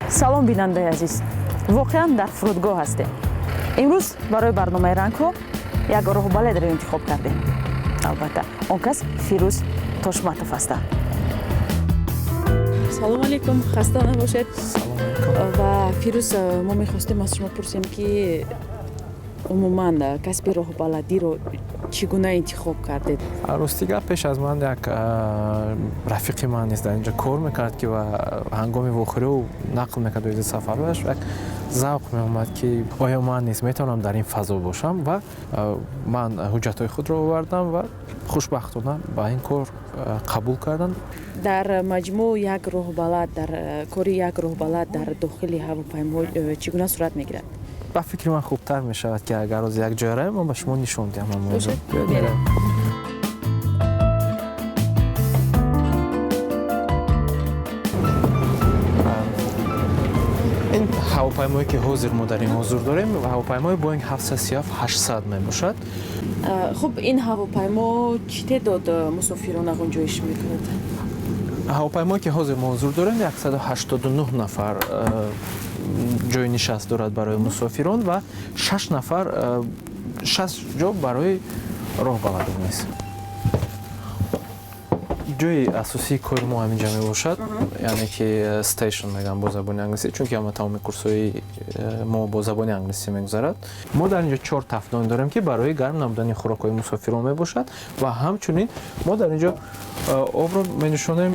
Салом, бинандаи азиз! Воқеан дар фурудгоҳ ҳастем. Имрӯз барои барномаи «Рангҳо» як роҳбаледро интихоб кардем. Албатта, он кас Фирӯз Тошматов ҳастанд. Салому алейкум, хаста набошед. Ва Фирӯз, мо мехостем аз шумо пурсем, ки умуман касби роҳбаладиро чӣ гуна интихоб кардед? Рости гап, пеш аз ман як рафиқи ман низ дар инҷо кор мекард, ки ва ҳангоми вохӯрӣ ӯ нақл мекард оиди сафараш, як завқ меомад, ки оё ман низ метавонам дар ин фазо бошам. Ва ман ҳуҷҷатҳои худро овардам ва хушбахтона ба ин кор қабул карданд. Дар маҷмӯъ, як роҳбалад дар кори як роҳбалад дар дохили ҳавопаймоҳо чӣ гуна сурат мегирад? Ба фикри ман, хубтар мешавад, ки агар рӯз як ҷоя равем, ман ба шумо нишон диҳам. Бошад, мерем. Ин ҳавопаймое, ки ҳозир мо дар ин ҳузур дорем, ҳавопаймои Боинг 737-800 мебошад. Хуб, ин ҳавопаймо чӣ теъдод мусофирона ғунҷоиш мекунад? Ҳавопаймое, ки ҳозир мо ҳузур дорем, 189 нафар ҷои нишаст дорад барои мусофирон ва шаш нафар, шаш ҷо барои роҳбаладон низ. Ҷои асосии кори мо ҳаминҷа мебошад, яъне ки station мегӯям бо забони англисӣ, чунки ҳама тамоми курсҳои мо бо забони англисӣ мегузарад. Мо дар инҷо чор тафдон дорем, ки барои гарм намудани хӯрокҳои мусофирон мебошад, ва ҳамчунин мо дар инҷо обро менӯшонем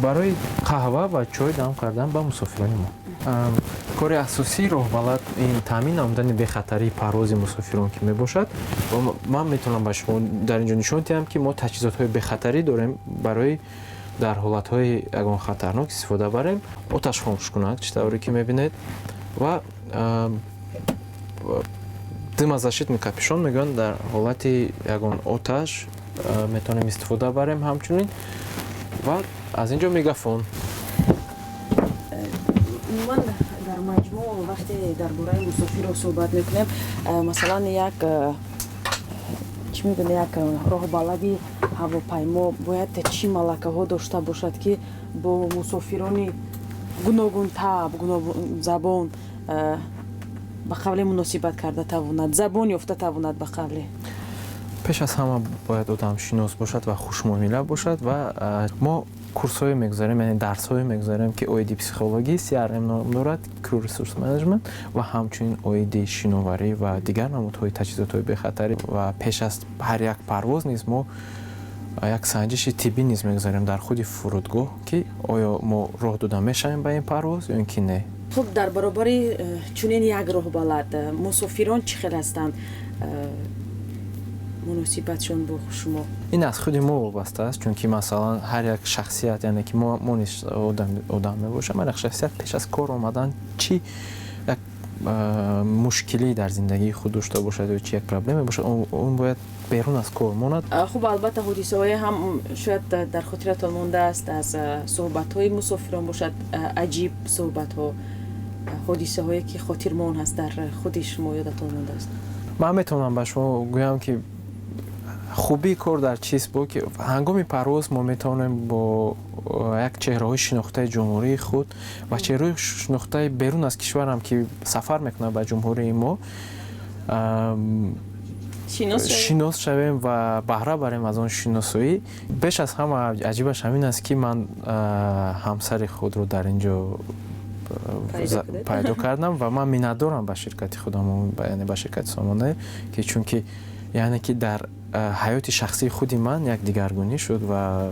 барои қаҳва ва чой дам кардан ба мусофирони мо. Кори асосии роҳбалад ин таъмин намудани бехатарии парвози мусофирон ки мебошад. Ва ман метавонам ба шумо дар инҷо нишон диҳам, ки мо таҷҳизотҳои бехатарӣ дорем барои дар ҳолатҳои ягон хатарнок истифода барем. Оташ хомӯшкунак, чӣ тавре ки мебинед, ва дымозащитный капюшон мегӯянд, дар ҳолати ягон оташ метавонем истифода барем. Ҳамчунин ва аз ин ҷо мегафон. Умуман, дар маҷмӯъ, вақте дар бораи мусофирро суҳбат мекунем, масалан, як чӣ мегӯянд, як роҳбалади ҳавопаймо бояд чӣ малакаҳо дошта бошад, ки бо мусофирони гуногунтабъ, гуногунзабон ба қавле муносибат карда тавонад, забон ёфта тавонад ба қавле? Пеш аз ҳама бояд одамшинос бошад ва хушмуомила бошад. Ва мо курсҳое мегузарем, яъне дарсҳое мегузарем, ки оиди психологӣ, CRM ном дорад, Crew Resource Management, ва ҳамчунин оиди шиноварӣ ва дигар намудҳои таҷҳизотҳои бехатарӣ. Ва пеш аз ҳар як парвоз низ мо як санҷиши тиббӣ низ мегузарем дар худи фурудгоҳ, ки оё мо роҳ дода мешавем ба ин парвоз ё ин ки не. Хуб, дар баробари чунин як роҳбалад мусофирон чӣ хел ҳастанд, муносибатшон бо шумо? Ин аз худи мо вобаста аст, чунки масалан ҳар як шахсият, яъне ки мо низ одам мебошам, ҳар як шахсият пеш аз кор омадан чӣ як мушкилӣ дар зиндагии худ дошта бошад ё чӣ як проблеме бошад, он бояд берун аз кор монад. Хуб, албатта, ҳодисаҳое ҳам шояд дар хотиратон мондааст аз суҳбатҳои мусофирон бошад, аҷиб суҳбатҳо, ҳодисаҳое, ки хотирмон ҳаст, дар худи шумо ёдатон мондааст. Ман метавонам ба шумо гӯям, ки хубии кор дар чист бо ки ҳангоми парвоз мо метавонем бо як чеҳраҳои шинохтаи ҷумҳурии худ ва чеҳраҳои шинохтаи берун аз кишварам, ки сафар мекунанд ба ҷумҳурии мо, шинос шавем ва баҳра барем аз он шиносоӣ. Беш аз ҳама аҷибаш ҳамин аст, ки ман ҳамсари худро дар ин ҷо пайдо кардам ва ман миннатдорам ба ширкати худам, яъне ба ширкати Сомонаи, ки чунки яъне ки дар ҳаёти шахсии худи ман як дигаргунӣ шуд ва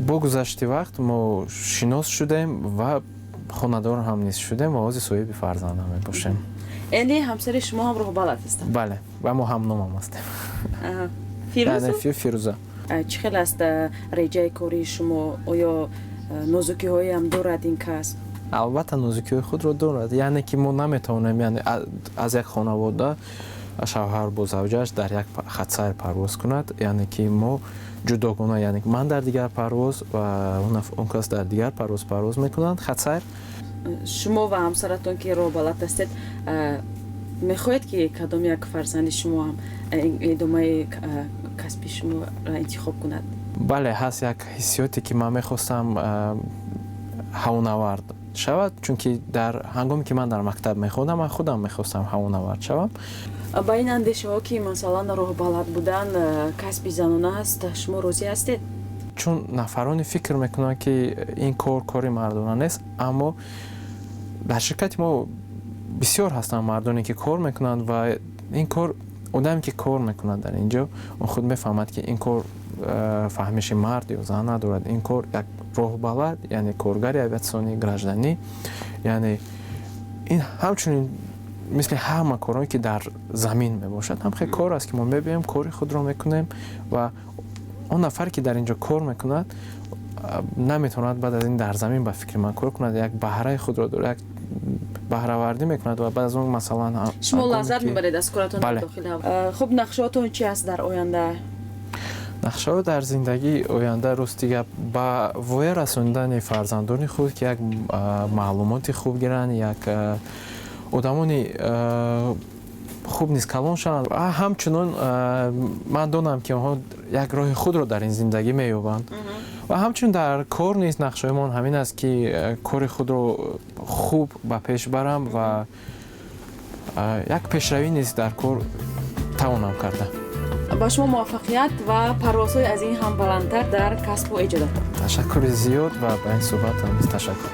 бо гузашти вақт мо шинос шудем ва хонадор ҳам низ шудем ва ҳозир соҳиби фарзанд ҳам мебошем. Яъне ҳамсари шумо ҳам роҳбалад ҳастанд? Бале, ва мо ҳамномам ҳастем. Фирӯза. Чӣ хел аст реҷаи кории шумо? Оё нозукиҳоеам дорад ин касб? Албатта, нозукиҳои худро дорад. Яъне ки мо наметавонем, яъне аз як хонавода шавҳар бо завҷааш дар як хатсайр парвоз кунад. Яъне ки мо ҷудогона, яъне ман дар дигар парвоз ва он кас дар дигар парвоз парвоз мекунанд хатсайр. Шумо ва ҳамсаратон, ки роҳбалад ҳастед, мехоҳед, ки кадом як фарзанди шумо ҳам идомаи касби шуморо интихоб кунад? Бале, ҳаст як ҳиссиёте, ки ман мехостам ҳавонавард шавад, чунки дар ҳангоме ки ман дар мактаб мехондам, ман худам мехостам ҳавонавард шавам. Ба ин андешаҳо, ки масалан роҳбалад будан касби занона аст, шумо розӣ ҳастед? Чун нафароне фикр мекунанд, ки ин кор кори мардона нест, аммо дар ширкати мо бисёр ҳастанд мардоне, ки кор мекунанд, ва ин кор, одаме ки кор мекунад дар ин ҷо, он худ мефаҳмад, ки ин кор фаҳмиши мард ё зан надорад. Ин кор, як роҳбалад, яъне коргари авиатсионии гражданӣ, яъне ин ҳамчунин мисли ҳама корҳое, ки дар замин мебошад, ҳам хел кор аст, ки мо мебиёем, кори худро мекунем, ва он нафаре, ки дар ин ҷо кор мекунад, наметавонад баъд аз ин дар замин, ба фикри ман, кор кунад. Як баҳраи худро дорад, як баҳравардӣ мекунад ва баъд аз он, масалан, Шумо лаззат мебаред аз коратон? Дохил. Хуб, нақшаотон чи аст дар оянда? Нақшаҳо дар зиндагии оянда, рости гап, ба воя расондани фарзандони худ, ки як маълумоти хуб гиранд, як одамони хуб низ калон шаванд. Ҳамчунон ман донам, ки онҳо як роҳи худро дар ин зиндагӣ меёбанд, ва ҳамчунин дар кор низ нақшаҳои ҳамин аст, ки кори худро хуб ба пеш барам ва як пешравӣ низ дар кор тавонам карда. Ба шумо муваффақият ва парвозҳои аз ин ҳам баландтар дар касбу эҷодатон. Ташаккури зиёд ва ба ин суҳбат низ ташаккур.